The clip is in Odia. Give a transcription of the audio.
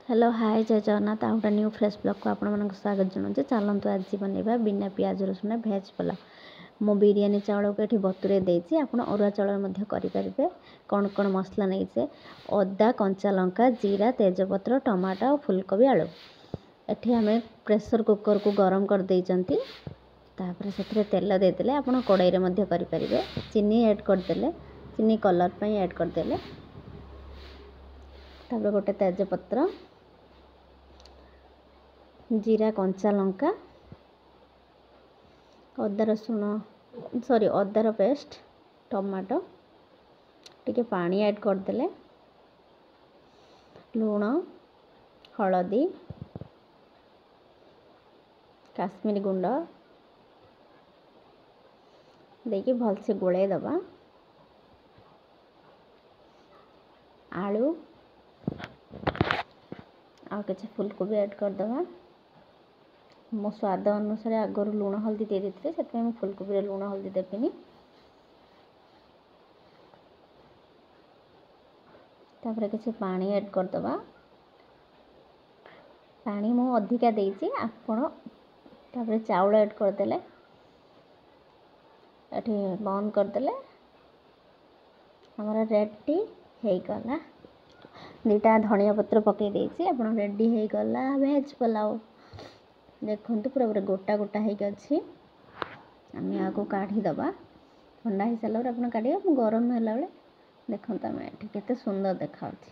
ହ୍ୟାଲୋ ହାଏ, ଜୟ ଜଗନ୍ନାଥ। ଆଉ ଗୋଟେ ନ୍ୟୁ ଫ୍ରେଶ୍ ବ୍ଲଗ୍କୁ ଆପଣମାନଙ୍କୁ ସ୍ୱାଗତ ଜଣାଉଛି। ଚାଲନ୍ତୁ ଆଜି ବନେଇବା ବିନା ପିଆଜ ରସୁଣ ଭେଜ୍ ପଲାଉ। ମୁଁ ବିରିୟାନୀ ଚାଉଳକୁ ଏଠି ବତୁରେଇ ଦେଇଛି, ଆପଣ ଅରୁଆ ଚାଉଳରେ ମଧ୍ୟ କରିପାରିବେ। କ'ଣ କ'ଣ ମସଲା ନେଇଛେ? ଅଦା, କଞ୍ଚା ଲଙ୍କା, ଜିରା, ତେଜପତ୍ର, ଟମାଟୋ ଆଉ ଫୁଲକୋବି, ଆଳୁ। ଏଠି ଆମେ ପ୍ରେସର୍ କୁକର୍କୁ ଗରମ କରିଦେଇଛନ୍ତି। ତାପରେ ସେଥିରେ ତେଲ ଦେଇଦେଲେ, ଆପଣ କଡ଼େଇରେ ମଧ୍ୟ କରିପାରିବେ। ଚିନି ଆଡ଼୍ କରିଦେଲେ, ଚିନି କଲର୍ ପାଇଁ ଆଡ଼୍ କରିଦେଲେ। ତାପରେ ଗୋଟେ ତେଜପତ୍ର, ଜିରା, କଞ୍ଚା ଲଙ୍କା, ଅଦା ରସୁଣ, ସରି, ଅଦାର ପେଷ୍ଟ, ଟମାଟୋ, ଟିକେ ପାଣି ଆଡ଼୍ କରିଦେଲେ, ଲୁଣ, ହଳଦୀ, କାଶ୍ମୀରୀ ଗୁଣ୍ଡ ଦେଇକି ଭଲସେ ଗୋଳେଇ ଦେବା। ଆଳୁ ଆଉ କିଛି ଫୁଲକୋବି ଆଡ଼୍ କରିଦେବା। ମୋ ସ୍ୱାଦ ଅନୁସାରେ ଆଗରୁ ଲୁଣ ହଳଦୀ ଦେଇ ଦେଇଥିଲି, ସେଥିପାଇଁ ମୁଁ ଫୁଲକୋବିରେ ଲୁଣ ହଳଦୀ ଦେବିନି। ତାପରେ କିଛି ପାଣି ଆଡ଼୍ କରିଦେବା। ପାଣି ମୁଁ ଅଧିକା ଦେଇଛି, ଆପଣ ତାପରେ ଚାଉଳ ଆଡ଼୍ କରିଦେଲେ, ଏଠି ବନ୍ଦ କରିଦେଲେ, ଆମର ରେଡ଼ି ହେଇଗଲା। 2ଟା ଧନିଆ ପତ୍ର ପକାଇ ଦେଇଛି। ଆପଣ ରେଡ଼ି ହେଇଗଲା ଭେଜ୍ ପଲାଉ। ଦେଖନ୍ତୁ, ପୁରା ପୁରା ଗୋଟା ଗୋଟା ହେଇକି ଅଛି। ଆମେ ଏହାକୁ କାଢ଼ିଦେବା। ଥଣ୍ଡା ହେଇସାରିଲା ପରେ ଆପଣ କାଢ଼ିବେ। ମୁଁ ଗରମ ହେଲା ବେଳେ ଦେଖନ୍ତୁ, ଆମେ ଏଠି କେତେ ସୁନ୍ଦର ଦେଖାଯାଉଛି।